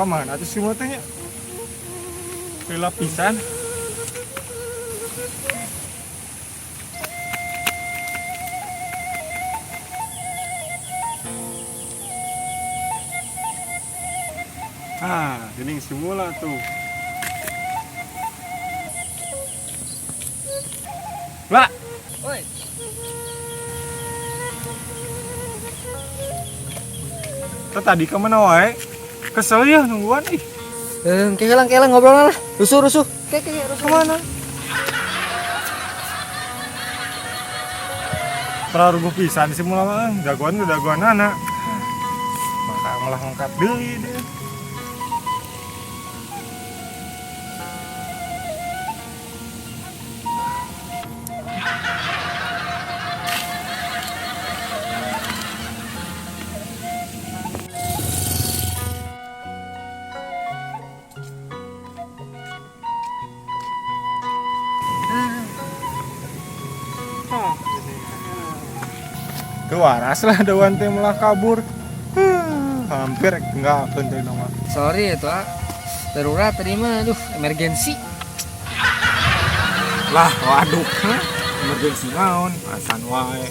Ka mana atuh si mah teh nya? Lila pisan. Ah, geuning si Mula tuh. Lah, Oi. teh tadi ka mana wae? Kesel ya nungguan ih. Eh, kelang kelang ngobrol lah. Rusuh rusuh. Ke ke rusuh. Kemana? Praruguh pisan si Mula mah, jagoan ge jagoan anak. Maka malah ngangkat deui dia. Teu waras lah dawan teh malah kabur. Hampir enggak teh nama. Sorry itu ah. Darurat tadi mah, aduh, emergensi. Lah, waduh. Hah? Emergency naon? Asan wae.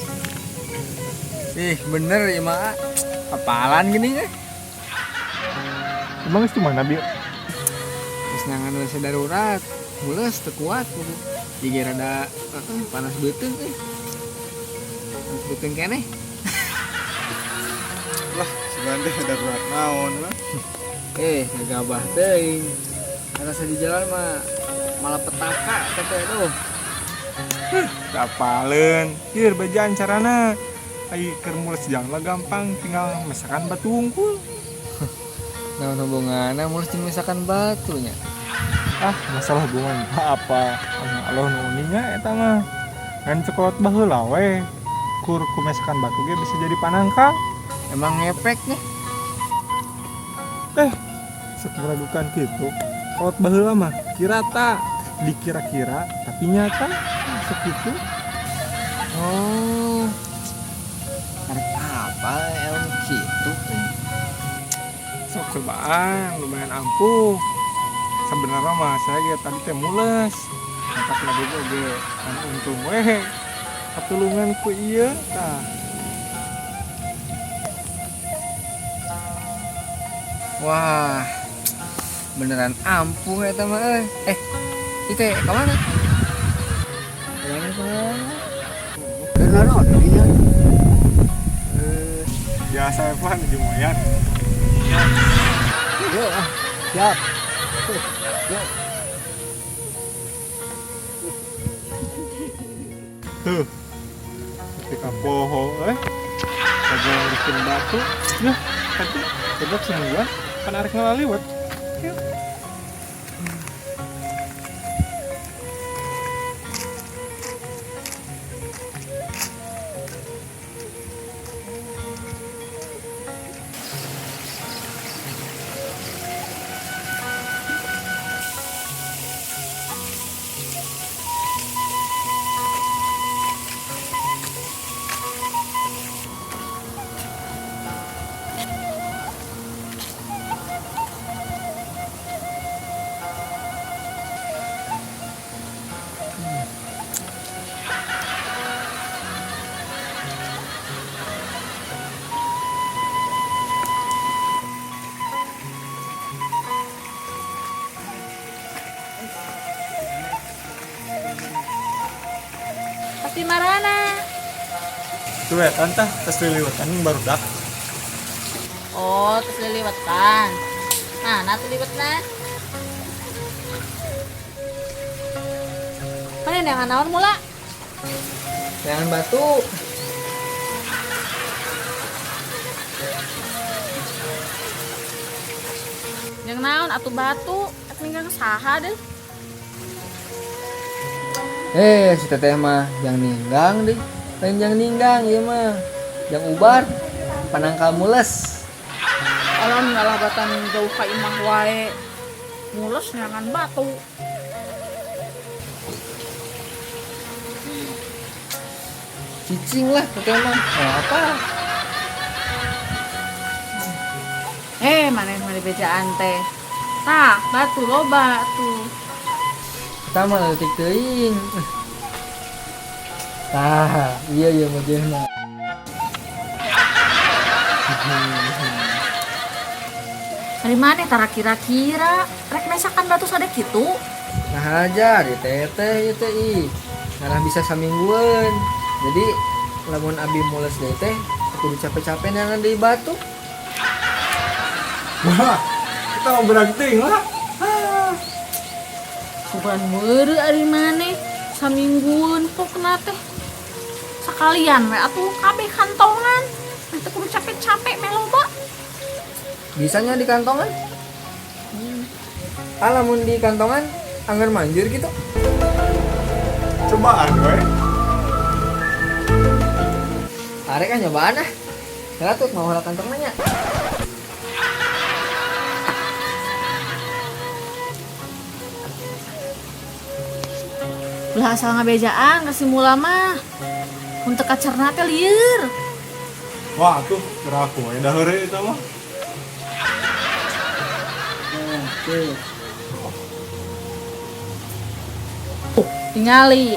Ih, bener ya mah. Apalan gini ya? Emang geus mana bi? Terus nangan WC darurat, mules teu kuat kudu. Jadi rada panas beuteung euy. Panas beuteung keneh. Lah, sebenarnya teh darurat naon lah. Eh, ngagabah teuing. Karena di jalan mah malah petaka teh aduh. Apaleun. Ieu bejaan carana. Ai keur mules jalan lah gampang, tinggal mesakan batu wungkul. Naon hubunganna mules jeung misalkan batunya? Ah, masalah hubungan apa? Anu Allah nu uninga eta mah. Ngan cekolot baheula we. Kur ku mesakan batu ge bisa jadi panangkal. Emang ngepek nih. Eh, sok meragukan gitu. Kolot baheula mah kirata, dikira-kira tapi nyata sok gitu. Oh. Karek apa ilmu gitu teh? Sok cobaan lumayan ampuh. Sebenarnya mah saya ge tadi teh mules. Mantap lagi oge kan untung we. Katulungan ku ieu tah. Wah. Beneran ampuh eta mah euy. Eh, itu teh ka mana? Ka mana? Keur naon dinya? Eh, biasa Evan jeung moyan. Yuk ah, siap. Yuk. Tuh. Ketika poho eh kagak bikin batu. Ya, tadi goblok semua kan arek ngalaliwat. Yuk. Pasti marana. Tuh ya, tante, tes liliwetan yang barudak. Oh, tes liliwetan. Nah, nah liwetna. Mana yang naon mula? Jangan batu. Yang naon atuh batu, et ninggang saha deh. Eh, si teteh mah yang ninggang deh. Lain yang ninggang ieu mah. Yang ubar panangkal mules. Alam ngalah batan jauh ka imah wae. Mules nyangan batu. Cicing lah teteh mah. Oh, apa? Maneh mah dibejaan teh. Tah, batu loba tuh. Eta mah leutik teuing. Tah, iya iya mojehna. Ari maneh tara kira-kira rek mesakan batu sade kitu. Nah aja di teteh ieu teh ih. Ngarah bisa samingguan. Jadi lamun abi mules deui teh kudu capek-capek neangan deui batu. Wah, kita mau berarti lah. Sugan meureu ari maneh saminggueun pokna teh. Sakalian we atuh kabeh kantongan. Teu kudu capek-capek meh loba. Bisanya di kantongan? Ah, lamun di kantongan anggar manjur gitu. Cobaan we. Arek kan nyobaan ah. Heula tuh mau heula kantong nanya. Belah asal ngabejaan ka si mula mah. Mun teu kacerna teh lieur. Wah, tuh gerak we da heureuy eta mah. Oke. Tingali.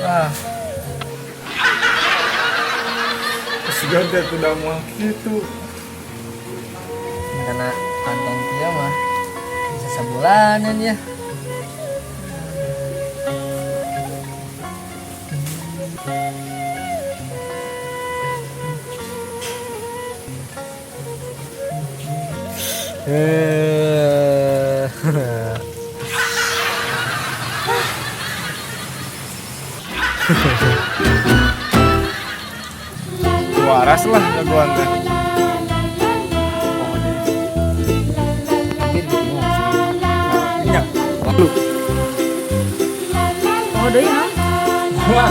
Wah, Siga teh udah moal kitu. karena kantong kia mah bisa sebulanan ya. Eh. Waras lah jagoan teh. Hampir gitu mah sih. Nya. Lu. Oh deui ha. Wah,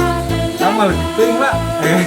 sama leutik teuing lah. Eh.